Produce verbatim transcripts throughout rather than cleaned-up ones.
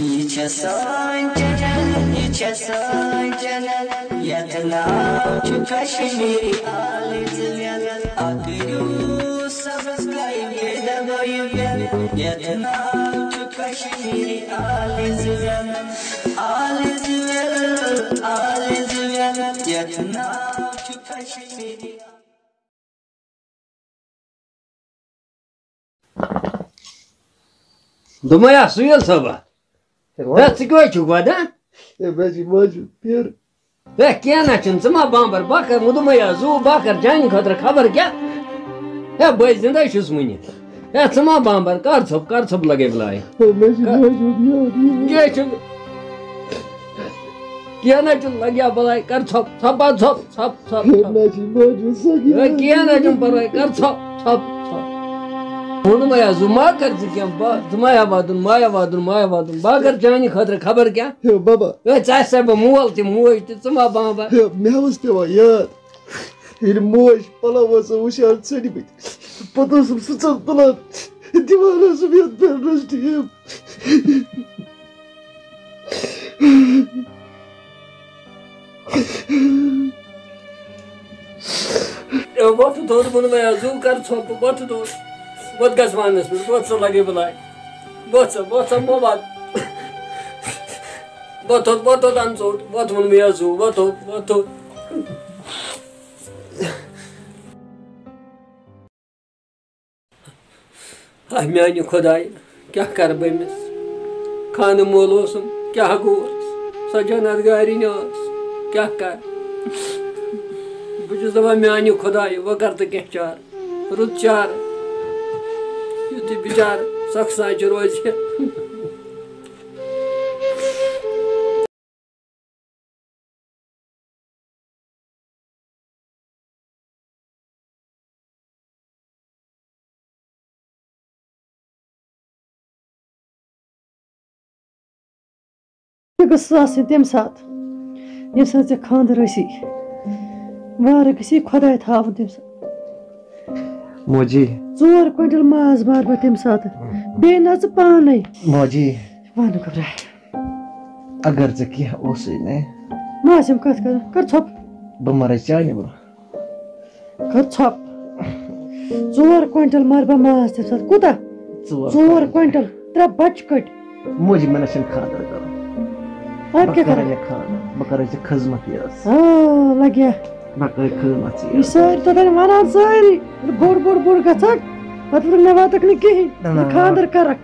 یہِ چھےٚ سٲنۍ چینل، یہِ چھےٚ سٲنۍ چینل، یتھ ناو چھُ کشمیری آلٕژ ویل۔ اکھ کٔرِو subscribe، بیٚیہِ دبٲیِو bell، یتھ ناو چھُ کشمیری آلٕژ ویل، آلٕژ ویل، آلٕژ ویل، یتھ ناو چھُ کشمیری۔ دوٚپمَے ہا سُہیل صٲبا، ہے، وَن۔ ہے، ژٕ کیٛازِ چھُکھ وَدان؟ ہے، مےٚ چھِ ماجہِ پھیرٕ۔ ہے، کینٛہہ نہ چھُنہٕ، ژٕ ما بامبر، بہٕ کَرٕ، وۄنۍ دوٚپمَے ہا زُو، بہٕ کَرٕ چانہِ خٲطرٕ خبر کیٛاہ۔ ہے، بہٕ زِندَے چھُس وٕنہِ۔ ہے، ژٕ ما بامبر، کَر ژھۄپ، کَر ژھۄپ لَگے بَلاے۔ ہے، مےٚ چھِ کَر-، ماجہِ ہُنٛد یاد یِوان۔ کینٛہہ چھُنہٕ۔ کینٛہہ نہ چھُنہٕ، لگیا بلاے، کر ژھۄپ، ژھۄپ، بس ژھۄپ، ژھۄپ، ژھۄپ، ژھۄپ۔ ہے، نہ چھِ ماجہِ سۄ ہے، کینٛہہ نہ چھُنہٕ پرواے، کر ژھۄپ، ژھۄپ، ژھۄپ۔ ووٚنُم ہے، زُو ما کر ژٕ کینٛہہ، بہٕ، ژٕ ما ہےٚ وَدُن، ما ہےٚ وَدُن، ما ہےٚ وَدُن۔ بہٕ کر چانہِ خٲطرٕ خبر کیٛاہ۔ ہے، بابا۔ ہے، ژےٚ آسہِ سا بہٕ مول تہِ موج تہِ، ژٕ ما بامبر۔ ہے، مےٚ اوس پٮ۪وان یاد، ییٚلہِ موج پلو ٲس وٕچھان ژٔلمٕتۍ، پتہٕ اوسُم سٕژن تُلان، دِوان اوسُم یتھ پٮ۪ٹھ ٹھیٖک۔ اے، وۄتھ دوٚد ووٚن مےٚ، زُو کر ژھۄپہٕ، وۄتھ دوٚد۔ وۄتھ گژھ وانس پٮ۪ٹھ، وۄتھ سا لگے بلاے۔ وۄتھ سا، وۄتھ سا، مہ وات۔ وۄتھ دوٚد، وۄتھ دوٚد اَن ژوٚٹ، وۄتھ ووٚن مےٚ زُو، وۄتھ دوٚد، وۄتھ دوٚد۔ آہ میانہِ خۄدایہِ، کیٛاہ کَرٕ بہٕ أمِس؟ خانہٕ مول اوسُم، کیٛاہ گوٚوس؟ سۄ جنت گارِنۍ ٲس، کیٛاہ کَرٕ؟ بہٕ چھُس دَپان، میانہِ خۄدایہِ، وۄنۍ کَر تہٕ کینٛہہ چارٕ، رُت چارٕ، یُتھ یہِ بِچارٕ سۄکھسان چھُ روزِ۔ ژٕ گٔژھٕس آسٕنۍ تَمہِ ساتہٕ، ییٚمہِ ساتہٕ ژےٚ خانٛدر ٲسی۔ وارٕ گٔژھی خۄداے تھاوُن تَمہِ ساتہٕ۔ موجی۔ ژور کوینٹل ماز مار بہٕ تَمہِ ساتہٕ۔ بیٚیہِ نہ ژٕ پانے۔ موجی۔ وَن گھبراے۔ اگر ژےٚ کینٛہہ اوسُے نے۔ مہ آسٮ۪م کَتھ کَران، کَر ژھۄپ۔ بہٕ مَرَے چانہِ برٛونٛہہ۔ کَر ژھۄپ۔ ژور کوینٹل مَرٕ بہٕ ماز تَمہِ ساتہٕ۔ کوٗتاہ؟ ژور۔ ژور کوینٹل۔ ترٛےٚ بَچہٕ کٔٹۍ۔ موجی، مےٚ نہ چھُنہٕ خانٛدر کَرُن۔ اَدٕ بہٕ کیٛاہ کَرَے کَرَکھ؟ ژےٚ خانٛدر، بہٕ کَرَے ژےٚ خدمت یٲژ۔ آ، لَگہِ۔ بہٕ کَرَے خدمت ژےٚ یہِ یٲژ۔ سٲری توٚتام وَنان سٲری، بوٚڑ، بوٚڑ، بوٚڑ گژھکھ، پَتہٕ ووٚنُکھ، مےٚ واتَکھ نہٕ کِہیٖنۍ، نہ، نہ، نہ۔ خانٛدر کَرَکھ۔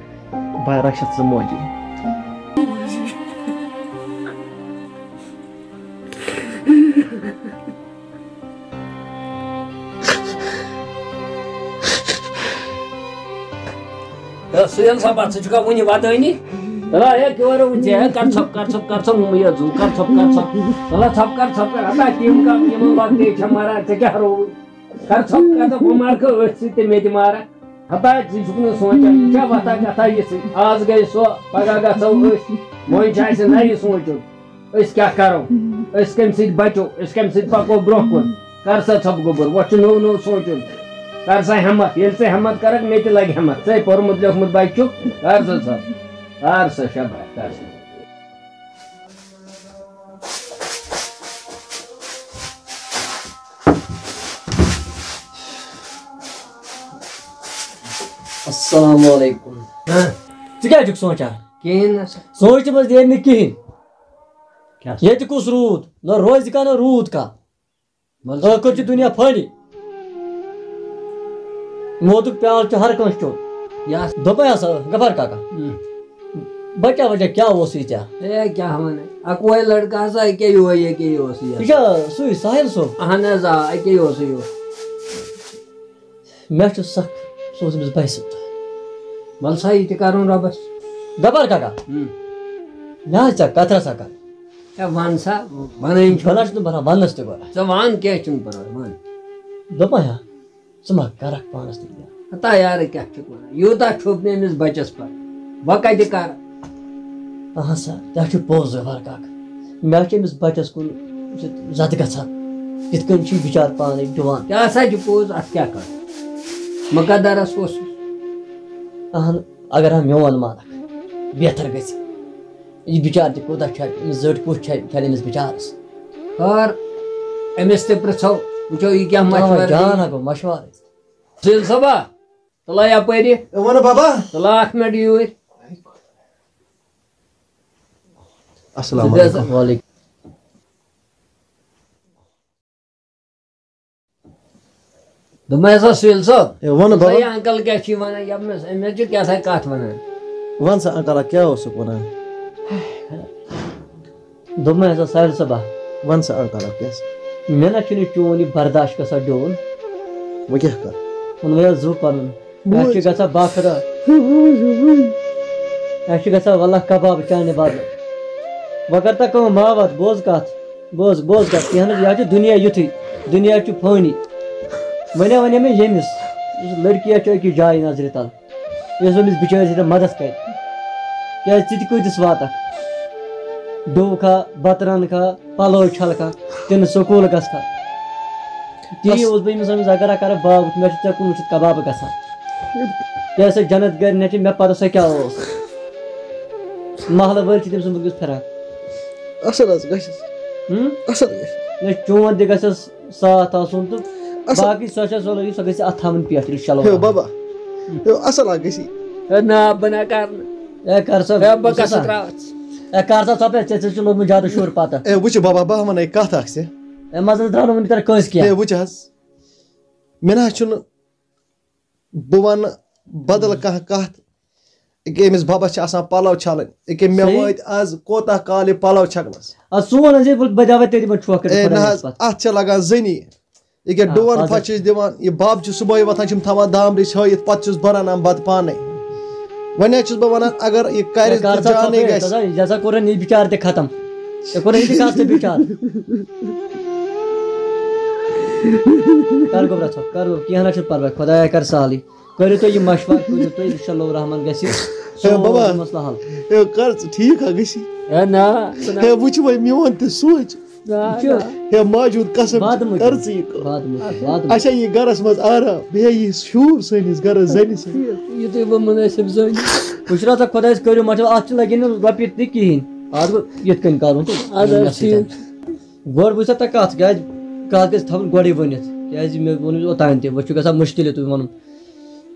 بہٕ رَچھَتھ ژٕ موجی۔ ہے، سُہ ییٚلہِ سا پَتہٕ، ژٕ چھُکھا وُنہِ وَدٲنی؟ تَلہ، ہے، کیٛاہ وَرو وُنہِ ژےٚ؟ ہے، کَر ژھۄپ، کَر ژھۄپ، کَر ژھۄپ، یہِ زُو، کَر ژھۄپ، کَر ژھۄپ۔ تَلہ، ژھۄپ کَر، ژھۄپ کَر، ہتا تِم کَم، یِمَن لۄکٹے چھےٚ مَران، ژےٚ کیٛاہ رووُے؟ کر ژھۄپ کر تہٕ بہٕ مارٕ کھا أتھۍ سۭتۍ تہٕ مےٚ تہِ مارَکھ۔ ہتا، ژٕ چھُکھ نہٕ سونٛچان، یہِ چھا وۄتھان کَتھا یِژھٕے؟ آز گٔے سۄ، پگاہ گژھو أسۍ۔ وۄنۍ چھُ اَسہِ نَیہِ سونٛچُن، أسۍ کیٛاہ کَرو؟ أسۍ کَمہِ سۭتۍ بَچو؟ أسۍ کَمہِ سۭتۍ پَکو برٛونٛہہ کُن؟ کر سا ژھۄپہٕ گوٚبُر، وۄنۍ چھُ نوٚو نوٚو سونٛچُن۔ کر سا ہٮ۪مَتھ، ییٚلہِ ژٕ ہٮ۪مَتھ کَرَکھ، مےٚ تہِ لَگہِ ہٮ۪مَتھ۔ ژٕے پوٚرمُت لیوٚکھمُت بَچہٕ چھُکھ، کر سا ژھۄپہٕ، کر سا شاباش، کر سا۔ السلام علیکم۔ ہاں، ژٕ کیٛازِ چھُکھ سونٛچان؟ کِہیٖنۍ نہ سا۔ سونٛچہِ منٛز نیرِ نہٕ کِہیٖنۍ۔ کیٛاہ؟ ییٚتہِ کُس روٗد؟ نہ روزِ کانٛہہ، نہ روٗد کانٛہہ۔ وَلہٕ ٲخٕر چھُ دُنیا فٲنی۔ موتُک پیالہٕ چھُ ہر کٲنٛسہِ چیوٚن۔ یَس۔ دوٚپمَے ہسا، غفار کاکا۔ اۭں۔ بَچا وَچا کیٛاہ اوس یہِ ژےٚ؟ اے، کیٛاہ وَنَے؟ اَکوے لٔڑکہٕ ہسا، أکے یِہوٚے، أکے یہِ اوس یہِ۔ یہِ چھا سُے ساحِل صٲب؟ اَہَن حظ، آ، أکے یہِ اوسُے یہِ۔ مےٚ چھُ سَکھ، سُہ اوس أمِس بَچہِ سُنٛد۔ وَلہٕ سا، یہِ تہِ کَرُن رۄبَس۔ غفار کاکا۔ اۭں۔ مےٚ حظ ژےٚ کَتھ رَژھا کَرٕنۍ۔ ہے، وَن سا، وَنٕنۍ چھُ۔ بہٕ نہ چھُس نہٕ بَران وَننَس تہِ گۄڈٕ۔ ژٕ وَن، کینٛہہ چھُنہٕ پَرواے، وَن۔ دوٚپمَے ہا، ژٕ ما کَرَکھ پانَس تہِ کینٛہہ؟ ہتا یارٕ، کیٛاہ چھُکھ وَنان؟ یوٗتاہ چھوٚپ مےٚ أمِس بَچَس پَتہٕ، وۄنۍ کَتہِ کَرٕ؟ اَہَن سا، تہِ ہا چھُ پوٚز، غفار کاکہٕ۔ مےٚ حظ چھُ أمِس بَچَس کُن زَدٕ گژھان۔ یِتھ کٔنۍ چھُ یہِ بِچارٕ پانَے ڈُوان۔ یہِ ہسا چھُ پوٚز، اَتھ کیٛاہ کَرٕ؟ مُقدرَس اوس۔ اَہَن، اگر ہا میون مانَکھ، بہتر گژھِ۔ یہِ بِچار تہِ کوٗتاہ چھُ، أمِس زٔٹ کُس چھُ، کھٮ۪ن أمِس بِچارَس؟ خٲر، أمِس تہِ پرٛژھو، وٕچھو یہِ کیٛاہ مشورٕ دِیہِ۔ جان ہا گوٚو مشورٕ۔ سُہیل صٲبا، تُلہ یپٲرۍ۔ اے، وَنہٕ بابا۔ تُلہ اکھ منٹ یوٗرۍ۔ السلام علیکم۔ وعلیکم۔ دوٚپمَے ہسا سُہیل صٲب، اے، وَنہٕ دوٚپمَے بابا۔ یہِ انکل کیٛاہ چھُے وَنان؟ یَپمَس، أمِس چھُ کیٛاہ تھام کَتھ وَنان۔ وَن سا انکلا، کیٛاہ اوسُکھ وَنان؟ دوٚپمَے ہسا سُہیل صٲبا۔ وَن سا انکلا، کیٛاہ سا؟ مےٚ نہ چھُنہٕ یہِ چون یہِ برداشت گژھان ڈوٗن۔ وۄنۍ کیٛاہ کَرٕ؟ ووٚنمَے حظ زُو پَنُن۔ اَسہِ چھِ گژھان بکرٕ۔ اَسہِ چھِ گژھان واللہ کباب چانہِ بدلہٕ۔ وۄنۍ کر تہ کٲم، ما وَتھ، بوز کَتھ۔ بوز، بوز کَتھ۔ کینٛہہ نہٕ، یہِ حظ چھُ دُنیا یُتھُے۔ دُنیا چھُ فٲنی۔ وَنے وَنے مےٚ ییٚمِس، یُس لٔڑکی حظ چھُ أکِس جایہِ نظرِ تَل۔ یُس أمِس بِچٲرِس سۭتۍ مدد کرِ۔ کیٛازِ ژٕ تہِ کۭتِس واتَکھ؟ ڈوٗ کھا، بَتہٕ رَنہٕ کھا، پَلو چھَلہٕ کھا، کِنہٕ سکوٗل گژھٕ کھا؟ تی بس۔ اوس بہٕ أمِس وَنان، زَگرا کَرٕ باغ، مےٚ چھُ ژےٚ کُن وٕچھِتھ کباب گژھان۔ کیٛازِ سۄ جنت گرِ نیٚچِو مےٚ پَتہ سۄ کیٛاہ اوس۔ محلہٕ وٲلۍ چھِ تٔمۍ سُنٛد وٕنکیٚس پھِران۔ اَصٕل حظ گژھِ۔ ہُم؟ اَصٕل گژھِ۔ نہ چون تہِ گژھٮ۪س ساتھ آسُن تہٕ اَصٕل۔ باقٕے سۄ چھےٚ ضروٗری، سۄ گژھِ اَتھ تھاوٕنۍ پٮ۪ٹھ، اِنشاء اللہ۔ ہے بابا، ہے اَصٕل ہا گژھِ۔ ہے نا، بہٕ نا کَرٕ نہٕ۔ ہے کر سا، ہے بہٕ وٕچھ کَتھ سا۔ ترٛاوَتھ؟ ہے کر سا ژۄپے، ژےٚ، ژےٚ چھُ لوٚگمُت زیادٕ شُر پَتہ۔ ہے وٕچھ بابا، بہٕ ہا وَنَے کَتھ اَکھ ژےٚ۔ ہے مَنٛزٕ درٛاو نہٕ وٕنہِ تَر کٲنٛسہِ کینٛہہ۔ ہے وٕچھ حظ، مےٚ نہ حظ چھُنہٕ، بہٕ وَنہٕ بدل کانٛہہ کَتھ۔ أکیٛاہ أمِس بَبَس چھِ آسان پَلَو چھَلٕنۍ۔ أکیٛاہ مےٚ صحیح۔ وٲتۍ آز کوتاہ کال یہِ پَلَو چھَکنَس۔ اَدٕ سُہ وَن حظ ییٚلہِ بہٕ، بہٕ دِمَے تٔتی منٛز چھۄکھ کٔرِتھ اے نہ خۄدایَس حظ، پَتھ۔ اَتھ چھےٚ لَگان زٔنی۔ ییٚکیٛاہ آ، ڈُوَن پَزَن۔ پھَش چھِ أسۍ دِوان، یہِ بَب چھُ صُبحٲے وۄتھان، چھِم تھاوان دامبرِس ہٲیِتھ، پَتہٕ چھُس بہٕ رَنان بَتہٕ پانَے۔ وۄنۍ حظ چھُس بہٕ وَنان، اگر یہِ کَرِ ہے، کر تہٕ سا جانٕے ژۄپے، گژھِ۔ ژۄپے، یہِ ہسا کوٚر یہِ بِچار تہِ ختم۔ یہِ کوٚر یہِ تہِ ختم بِچار۔ کر گوٚبرا ژۄپ، کر گوٚبرا، کینٛہہ نہ چھُنہٕ پَرواے، خۄدایا کر سہلٕے۔ کٔرِو تُہۍ یہِ مشورٕ، کٔرِو تُہۍ، انشاء اللہ الرحمن گژھِ ہے بابا۔ سورُے مسلہٕ حل۔ ہے کر ژٕ ٹھیٖک ہا گژھی۔ ہے نا، ژٕ نا۔ ہے وٕچھ وۄنۍ میون تہِ سونٛچ۔ نا، وٕچھِو۔ نا۔ ہے ماجہِ ہُنٛد قسم وعدٕ چھُ، مہٕ کر کٔرِو۔ ژٕ یہِ کٲم۔ وعدٕ مہٕ کٔرِو، وعدٕ مہٕ اچھا، یہِ گرس منٛز آرام، بیٚیہِ یہِ شوٗر سٲنِس گرس زنہِ سۭتۍ۔ یہِ تُہۍ وۄنۍ مُنٲسِب زٲنِو۔ وٕچھ سا خۄدایَس کٔرِو مطلب، اَتھ چھِ لَگہِ نہٕ رۄپیہِ تہِ کِہیٖنۍ۔ اَتھ گوٚو یِتھ کٔنۍ کَرُن تہٕ اَدٕ حظ مےٚ سۭتۍ۔ ٹھیٖک۔ گۄڈٕ وٕچھ سا تۄہہِ کَتھ، کیٛازِ کَتھ گژھِ تھاوٕنۍ گۄڈَے ؤنِتھ، کیٛازِ مےٚ ووٚن اوٚتام تہِ، وۄنۍ چھُ گژھان مُشکِلٕے تُہۍ وَنُن۔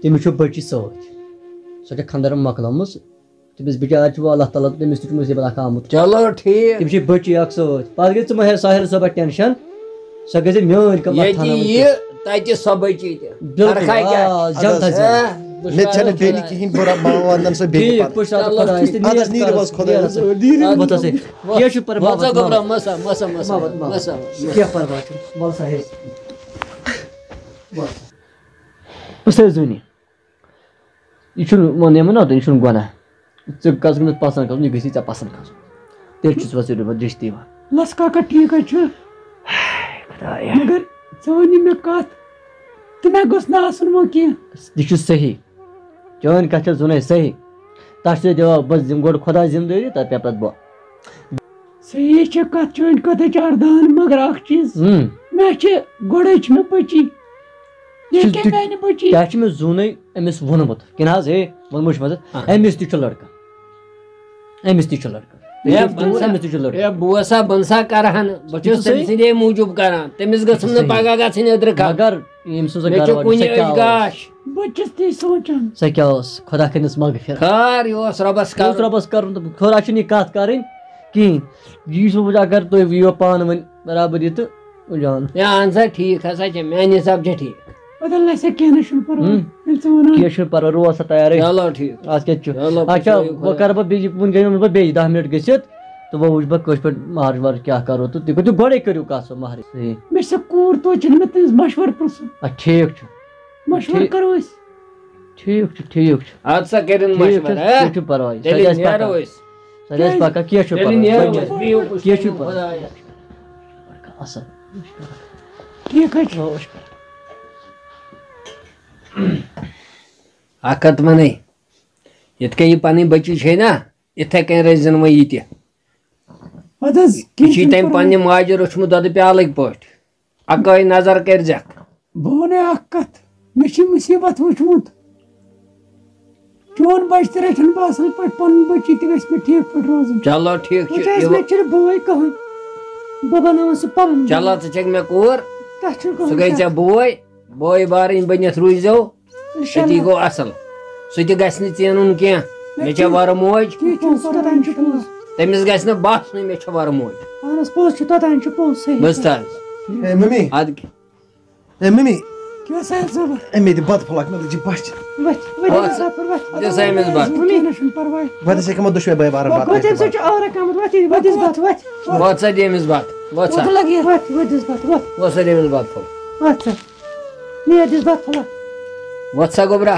تٔمِس چھُ بٔچی سۭتۍ، سۄ چھےٚ خانٛدر مۄکلٲومٕژ۔ تٔمِس بِچارِ چھُ وۄنۍ اللہ تعالیٰ، تٔمِس تہِ چھُ مُصیٖبت اَکھ آمُت۔ چلو ٹھیٖک۔ تٔمِس چھِ بٔچی اَکھ سۭتۍ۔ پَتہٕ گٔے ژٕ مہ ہےٚ ساحِل صٲبَس ٹٮ۪نشَن، سۄ گٔے زِ میٛٲنۍ کٲم ییٚتہِ تھاوناوٕنۍ یہِ تہِ۔ تَتہِ سۄ بٔچی تہِ۔ بِلکُل، فرقا کیٛاہ آ، چھِ؟ جنت اَدٕ حظ، حظ۔ ہے، بہٕ مےٚ چھُ چھَنہٕ بیٚیہِ نہٕ کِہیٖنۍ، بہٕ رَ-، بہٕ وَنہٕ سا بیٚیہِ چلو، پَتہٕ۔ پُشراو تہٕ اَدٕ حظ، خۄدایَس تہٕ نیٖرِو نیٖرِو حظ حظ، خۄدایَس۔ نیٖرِو حظ۔ بہٕ تَس ہے۔ کینٛہہ چھُنہٕ پَرواے، وَلہٕ سا وَلہٕ۔ گوٚبرا، مَسا، مَسا، مَسا، مَسا۔ کینٛہہ پَرواے چھُنہٕ، وَلہٕ سا ہے۔ وَلہٕ سا۔ بہٕ چھُس تۄہہِ زوٗنہِ۔ یہِ چھُنہٕ، ووٚن یِمَن نا، یہِ چھُنہٕ گۄناہ۔ ژٕ گژھ گٔمٕژ پَسنٛد کَرُن، یہِ گژھی ژےٚ پَسنٛد کھَسُن۔ تیٚلہِ چھُس بہٕ ژےٚ دِوان رِشتہٕ یِوان۔ لَس کاکا، ٹھیٖک حظ چھُ۔ خۄدایا۔ مگر ژٕ وَن یہِ مےٚ کَتھ، تہٕ مےٚ گوٚژھ نہٕ آسُن وۄنۍ کینٛہہ۔ یہِ چھُ صحیح۔ چٲنۍ کَتھ چھےٚ زُنَے صحیح۔ تَتھ چھِ دِوان بہٕ ذِم-، گۄڈٕ خۄداے ذِمہٕ دٲری، تَتھ پٮ۪ٹھ پَتہٕ بہٕ۔ صحیح چھِ کَتھ چٲنۍ کَتھ چھِ اَردان، مگر اَکھ چیٖز، ہُم۔ مےٚ چھِ گۄڈَے چھِ مےٚ بٔچی۔ یہِ چھُ کیٛاہ تہِ-، میٛانہِ بٔچی؟ کیٛاہ چھِ مےٚ زوٗنٕے أمِس ووٚنمُت؟ کِنہٕ حظ، ہے، ووٚنمُت چھُ مےٚ ژےٚ، اہن۔ أمِس تہِ چھُ لٔڑکہٕ۔ أمِس تہِ چھُ لٔڑکہٕ۔ ہے، أمِس تہِ بہٕ چھُ، سا-، أمِس تہِ چھُ لٔڑکہٕ۔ ہے، بہٕ سا، بہٕ سا کَرٕ ہا نہٕ۔ بہٕ چھُس بہٕ چھُس تٔمۍ سٕے۔ سٕنٛدے موٗجوٗب کَران۔ تٔمِس گٔژھٕم نہٕ صحیح۔ پَگاہ گژھٕنۍ أدرٕ کَتھ۔ مگر ییٚمۍ سٕنٛز مےٚ چھُ گَرٕ وٲلۍ، کُنہِ سۄ کیٛاہ أچھ ٲس؟ گاش۔ بہٕ چھُس تی سونٛچان۔ سۄ کیٛاہ ٲس؟ خۄدا کٔرِنَس مغفرت۔ خٲر، یہِ اوس رۄبَس یہِ اوس کَرُن۔ رۄبَس کَرُن تہٕ خٲر، اَسہِ چھُنہٕ یہِ کَتھ کَرٕنۍ کِہیٖنۍ۔ یہِ چھُس بہٕ وٕچھان، اگر تُہۍ یِیِو پانہٕ ؤنۍ برابر یہِ تہٕ جان۔ ہے، اَہَن سا، ٹھیٖک ہسا چھِ، میٛانہِ حساب چھِ ٹھیٖک۔ اَدٕ اللہ سا کینٛہہ نہٕ چھُنہٕ پَرواے۔ ہُم۔ ییٚلہِ ژٕ وَنان۔ کینٛہہ چھُنہٕ پَرواے، روز سا تیارٕے۔ چلو ٹھیٖک۔ اَدٕ کیٛاہ چھُ؟ چلو، اَچھا، خۄدایہِ وۄنۍ خۄدایہِ۔ کَرٕ بہٕ بیٚیہِ، وٕنۍ گٔے مےٚ بیٚیہِ دَہ مِنَٹ گٔژھِتھ، تہٕ وۄنۍ وٕچھٕ بہٕ کٲنٛسہِ پٮ۪ٹھ مہرٕج وہرٕج کیٛاہ کَرو، تہٕ تُہۍ کٔرِو گۄڈَے کٔرِو کَتھ سۄ مہرٕج۔ صحیح۔ مےٚ چھِ سۄ کوٗر توتہِ، چھِنہٕ مےٚ تٔمِس مَشوَرٕ پرٛژھُن۔ اَدٕ ٹھیٖک چھُ۔ مَشوَرٕ ٹھیٖک۔ کَرو أسۍ۔ ٹھیٖک چھُ، ٹھیٖک چھُ۔ اَدٕ سا کٔرِن ٹھیٖک چھُ، مَشوَرٕ، ہہ؟ کینٛہہ چھُنہٕ پَرواے۔ سۄ تیٚلہِ گژھِ نیرو پَکان۔ أسۍ۔ سۄ گژھِ کیٛازِ؟ پَکان، کینٛہہ چھُنہٕ تیٚلہِ پَرواے۔ نیرو أسۍ، بِہِو پُشتَس کینٛہہ چھُنہٕ کُن پَرواے۔ خۄدایَس۔ اَصٕل۔ ٹھیٖک حظ چھُ۔ اَکھ کَتھ وَنَے، یِتھ کٔنۍ یہِ پَنٕنۍ بٔچی چھے نا، یِتھَے کٔنۍ رٔچھزٮ۪ن وۄنۍ یہِ تہِ۔ اَدٕ حظ، یہِ کینٛہہ چھُے چھُنہٕ تٔمۍ پَرواے۔ پنٛنہِ ماجہِ روٚچھمُت دۄدٕ پیالٕکۍ پٲٹھۍ۔ اَکٲے نظر کٔرۍزٮ۪کھ۔ بہٕ وَنَے اَکھ کَتھ، مےٚ چھِ مُصیٖبت وٕچھمُت۔ چون بچہٕ تہِ رچھن بہٕ اصل پٲٹھۍ، پنُن بچی تہِ گژھِ مےٚ ٹھیٖک پٲٹھۍ روزٕنۍ۔ چلو، ٹھیٖک چھُ، وٕچھ حظ، یہِ مےٚ چھُنہٕ بوے کٕہٕنۍ۔ بہٕ بناوَن سُہ پنُن بوے۔ چلو، ژٕ چھَکھ مےٚ کوٗر، تَتھ چھُنہٕ سُہ کٕہٕنۍ گٔے شک۔ ژےٚ بوے، بوے بارٕنۍ بٔنِتھ روٗزۍزیو، انشاءاللہ۔ أتی گوٚو اصل۔ سُہ تہِ گژھِ نہٕ ژینُن کینٛہہ، مےٚ مےٚ چھےٚ چھُ وَرٕ موج، کینٛہہ چھُنہٕ پرواے، انشاءاللہ۔ تٔمِس گژھِ نہٕ باسنُے مےٚ چھےٚ وَرٕ موج۔ اہن حظ، پوٚز چھُ، توٚتام چھُ پوٚز، صحیح۔ بوٗزتھٕ حظ؟ ہے مٔمی۔ اَدٕ کیٛاہ؟ ہے مٔمی۔ کیٛاہ سا زبر؟ ہے مےٚ دِ بَتہٕ پھوٚلہ اَکھ، مےٚ لٔج یہِ بۄچھِ۔ ؤتھۍ، ؤتھۍ، وَتھ۔ أمِس بَتہٕ پھوٚلہ، ؤتھۍ۔ دِ سا أمِس بَتہٕ۔ مٔمی۔ کینٛہہ نہٕ چھُنہٕ پَرواے۔ وَتھ أسۍ ہٮ۪کو دۄشوَے بٲے بارَن بَتہٕ وَتھ، أمۍ سۭتۍ چھُ آورٕ کَمٕے، وَتھ یہِ، وَتھ دِس بَتہٕ، وَتھ۔ وَتھ سا دِ أمِس بَتہٕ، وَتھ سا۔ وَتھ لَگہِ۔ وَتھ، وَتھ دِس بَتہٕ، وَتھ۔ وَتھ سا دِ أمِس بَتہٕ پھوٚلہ۔ وَتھ سا۔ نیر دِس بَتہٕ پھوٚلہ۔ وَتھ سا گوٚبرا۔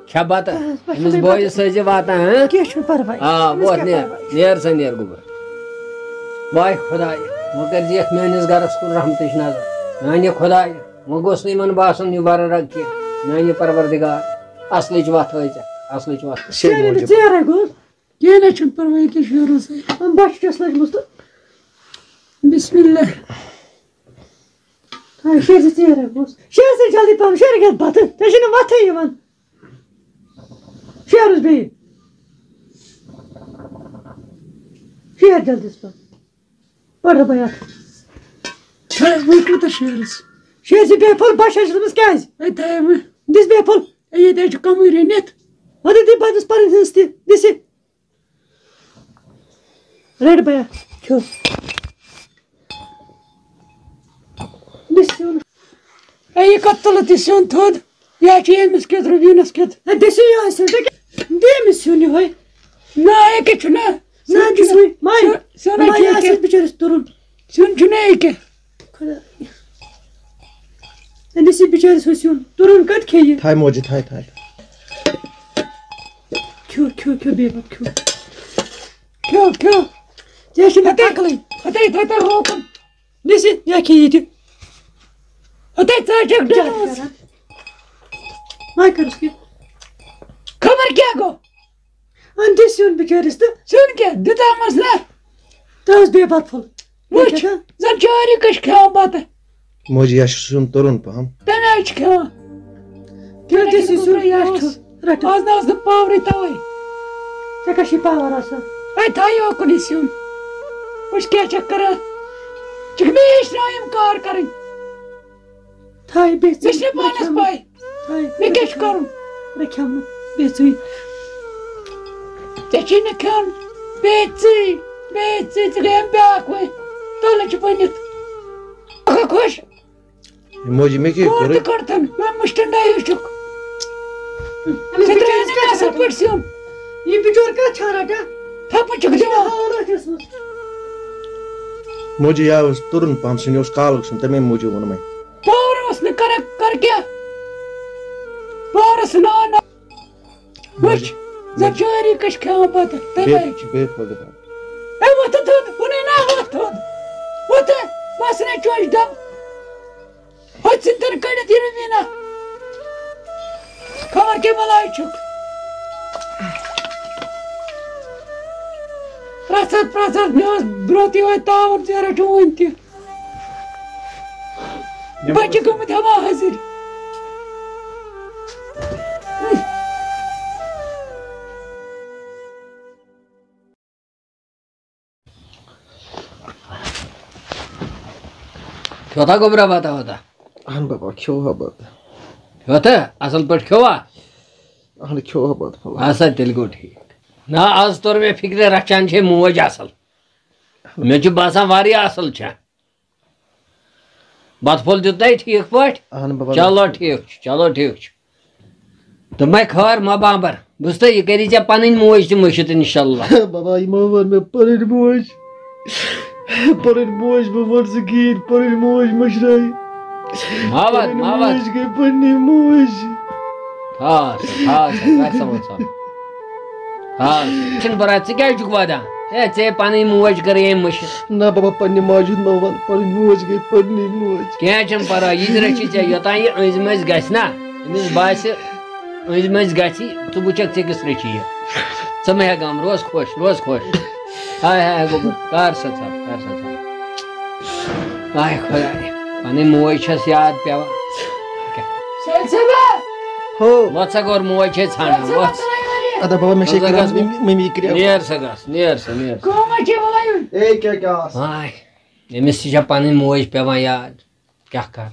کھےٚ بَتہٕ۔ بَس، بَس، أمِس بَتہٕ۔ بٲیِس ٲسۍ زِ واتان، ہہ؟ کینٛہہ چھُنہٕ پَرواے۔ آ، أمِس ووت، کیٛاہ نیر، پَرواے؟ نیر سا، نیر گوٚبُر۔ واے خۄداے، وۄنۍ کٔرۍ زِ یَتھ میٛٲنِس گَرَس کُن رحمتٕچ نظر۔ میٛانہِ خۄداے، وۄنۍ گوٚژھ نہٕ یِمَن باسُن یہِ وَرٕ رَگ کینٛہہ۔ میٛانہِ پَروَردِگار، اَصلٕچ وَتھ ہٲیزٮ۪کھ، اَصلٕچ وَتھ۔ شیرِ شیرِ نہٕ موٗجوٗب۔ ژیرَے گوٚژھ۔ کینٛہہ نہ چھُنہٕ پَرواے، ییٚکیٛاہ شیرو سا۔ بَچہٕ چھَس لٔجمٕژ تہٕ۔ بسم اللہ۔ آ، شیر زِ ژیرَے گوٚژھ۔ شیر زِ جلدی پَہَم، شیر گژھِ بَتہٕ۔ ژےٚ چھُنہٕ وَتھٕے یِوان۔ شیرُس بیٚیہِ۔ شیر جلدی پَہَم۔ پَرٕ بہٕ اَتھ۔ ہے، وۄنۍ کوٗتاہ شیرَس؟ شیر زِ بیٚیہِ پھوٚل، بَچہٕ چھَس لٔجمٕژ کیٛازِ؟ ہے، تھایے وۄنۍ۔ دِس بیٚیہِ پھوٚل۔ ہے، ییٚتہِ حظ چھُ کَمٕے رٔنِتھ۔ وَلہٕ دِ بَتَس پَنٕنۍ ہٕنٛز تہِ، دِس یہِ۔ رٔٹ بیا، کھیوٚو۔ دِ سیُن۔ اے، یہِ کَتھ تُلُتھ یہِ سیُن تھوٚد؟ یہِ حظ چھُ ییٚمِس کیُتھ، رُبیٖنَس کیُتھ۔ ہے، دِ سا یِہوٚے سیُن، ژٕ کیٛاہ، دِ أمِس سیُن یِہوٚے۔ نہ، یہِ کیٛاہ چھُنہ؟ نہ، سیُن دِ چھُنہ۔ سُے، مَے، سیُن، سیُن مَے، حظ یہِ چھُنہ آسہِ یہِ کینٛہہ۔ بِچٲرِس تُرُن۔ سیُن چھُنہ یہِ کینٛہہ۔ خۄدا۔ أمِس یہِ بِچٲرِس ہُہ سیُن۔ تُرُن کَتہِ کھیٚیہِ؟ تھاے موجی، تھاے، تھاے۔ کھیوٚو، کھیوٚو، کھیوٚو، بیٚیہِ پَتہٕ کھیوٚو۔ کھیوٚو، کھیوٚو۔ ژےٚ چھُنہٕ ہَتَے، عقلٕے۔ ہَتَے، تھاے تَتھ روکُن۔ نِسہِ، یا کھیٚیہِ یہِ تہِ۔ ہَتَے، ژٕ ہا چھَکھ کیٛاہ ڈٔلمٕژ۔ کران؟ وۄنۍ کَرُس کیٛاہ؟ خبر کیٛاہ گوٚو؟ اَن دِ سیُن بِچٲرِس تہٕ۔ سیُن کیٛاہ؟ دیُتامَس نہ۔ ترٛاوُس بیٚیہِ بَتہٕ پھوٚل۔ وٕچھ، بیٚیہِ کھٮ۪کھا؟ زَن چٲری کٔش کھٮ۪وان بَتہٕ۔ موجی، یہِ چھُ سیُن تُرُن پَہَم۔ تَمہِ آیہِ چھُ کھٮ۪وان۔ تیٚلہِ دِ سیُن، یہِ اوس۔ رَٹھ۔ آز نہ اوس نہٕ پاورٕے تَوَے۔ ژےٚ کَتہِ چھُے پاور آسان؟ اَتہِ تھایہِ اوکُن یہِ سیُن۔ وٕچھ کیٛاہ چھَکھ کَران۔ ژٕ چھُکھ مےٚ ہیٚچھناوان یِم کار کَرٕنۍ۔ تھاے بیٚیہِ ژٕے۔ مےٚ چھِنہٕ پانَس پَے۔ تھاے۔ مےٚ کیٛاہ چھُ کَرُن؟ مےٚ کھٮ۪مہٕ نہٕ بیٚیہِ ژٕے۔ ژےٚ چھُے نہٕ کھیوٚن۔ بیٚیہِ ژٕے۔ بیٚیہِ ژٕے۔ ژٕ گٔیَم بیٛاکھ وۄنۍ۔ تُلہٕ چھِ بٔنِتھ۔ اَکھا خۄش۔ ہے موجی، مےٚ کیٛاہ کوٚر کوٚرُے؟ تہِ کٔڑتَن۔ مےٚ مُشٹَن ڈایہِ ہیوٚچھُکھ۔ أمِس ژےٚ ترٛٲیِتھ بِچٲرِس نہٕ مےٚ کیٛاہ اَصٕل رَٹان؟ پٲٹھۍ سیُن۔ یہِ بِچور کَتھ چھا رَٹان؟ تھَپہٕ چھُکھ یہِ چھُ دِوان۔ حٲلَتھ ٲسمٕژ۔ موجی، یہِ اوس تُرُن پَہَم، سُہ اوس کالُک سیُن، تَمے موٗجوٗب ووٚن مےٚ۔ پاور اوس نہٕ کران، کر کیٛاہ؟ پاورس ناو نہ۔ وٕچھ، موجی، زن موجی۔ چٲری کٔش کھٮ۪وان پتہٕ، تَمہِ بیٚیہِ، آیہِ۔ بیٚیہِ کھول دِ پتہٕ۔ اے، وۄتھ تھوٚد، ووٚنُے نا، وۄتھ تھوٚد۔ وۄتھ، بس نے چونچ دم۔ ہۄتہِ سۭتۍ تن کٔڑِتھ یہِ رویٖنا۔ خبر کیٛاہ بلاے چھُکھ۔ پرٛژھ ہتھ، پرٛژھ ہتھ، مےٚ اوس برٛونٛہہ تہِ یِہوٚے تاوُن، ژےٚ رٔٹِو وٕنہِ تہِ۔ بچہِ گٔمٕتۍ ہوا حٲضِر۔ کھیوٚوتھا گوٚبرا بَتہٕ وَتہٕ؟ اَہَن بابا، کھیوٚو ہا بَتہٕ۔ کھیوٚوتھا؟ اَصٕل پٲٹھۍ کھیوٚوا؟ اَہَن، کھیوٚو ہا بَتہٕ پھوٚلہ۔ اَدٕ سا، تیٚلہِ گوٚو ٹھیٖک۔ نہ، آز توٚر مےٚ فِکرِ، رَچھان چھے موج اَصٕل۔ مےٚ چھُ باسان، واریاہ اَصٕل چھےٚ۔ بَتہٕ پھوٚل دیُت نَے ٹھیٖک پٲٹھۍ؟ اَہَن بابا، چلو، بِلکُل۔ ٹھیٖک چھُ، چلو، ٹھیٖک چھُ۔ دوٚپمَے، خٲر مہ بامبر، بہٕ چھُس تۄہہِ یہِ کٔرِو ژےٚ پَنٕنۍ موج تہِ مٔشِتھ، اِنشاءاللہ۔ بابا، یہِ مہ وَن مےٚ پَنٕنۍ موج۔ پَنٕنۍ موج مہ وَن ژٕ کِہیٖنۍ، پَنٕنۍ موج مٔشرٲے۔ مہ وَن، پَنٕنۍ مہ وَن۔ موج گٔے پَنٕنی موج۔ آ سا، آ سا، کر سا وۄنۍ سا۔ آ سا، چھُنہٕ پَرواے، ژٕ کیٛازِ چھُکھ وَدان؟ ہے، ژےٚ پَنٕنۍ موج کٔرٕے أمۍ مٔشِتھ۔ نہ بابا، پننہِ ماجہِ ہُنٛد مہ وَن، پنٕنۍ موج گٔے پننی موج۔ کینٛہہ چھُنہٕ پرواے، یہِ تہِ رٔچھی ژےٚ، یوٚتام یہِ أنٛزۍ مٔنٛزۍ گژھِ نا، أمِس باسہِ أنٛزۍ مٔنٛزۍ گژھِ، ژٕ وٕچھکھ ژےٚ کِژھ رٔچھی یہِ۔ ژٕ مہ ہےٚ غم، روز خۄش، روز خۄش۔ ہاے ہاے گوٚبُر، کر سا ژَپ، کر سا ژَپ۔ آے خۄداے، پنٕنۍ موج چھَس یاد پٮ۪وان۔ سٲلۍ صٲبہ! ہو۔ وۄتھ سا گوٚر، موج چھے ژھانڈان، سٲلۍ صٲبہ، وۄتھ۔ تُلٲیِو ادا بابا، مےٚ چھے ادا کران گژھ مےٚ۔ مٔمی کرٛیو۔ نیر سا گژھ، نیر سا، نیر سا۔ کٲم ہا چھِ وَلان۔ اے کیٛاہ کیٛاہ آس؟ ہاے، أمِس تہِ چھےٚ پنٕنۍ موج پٮ۪وان یاد۔ کیٛاہ کر؟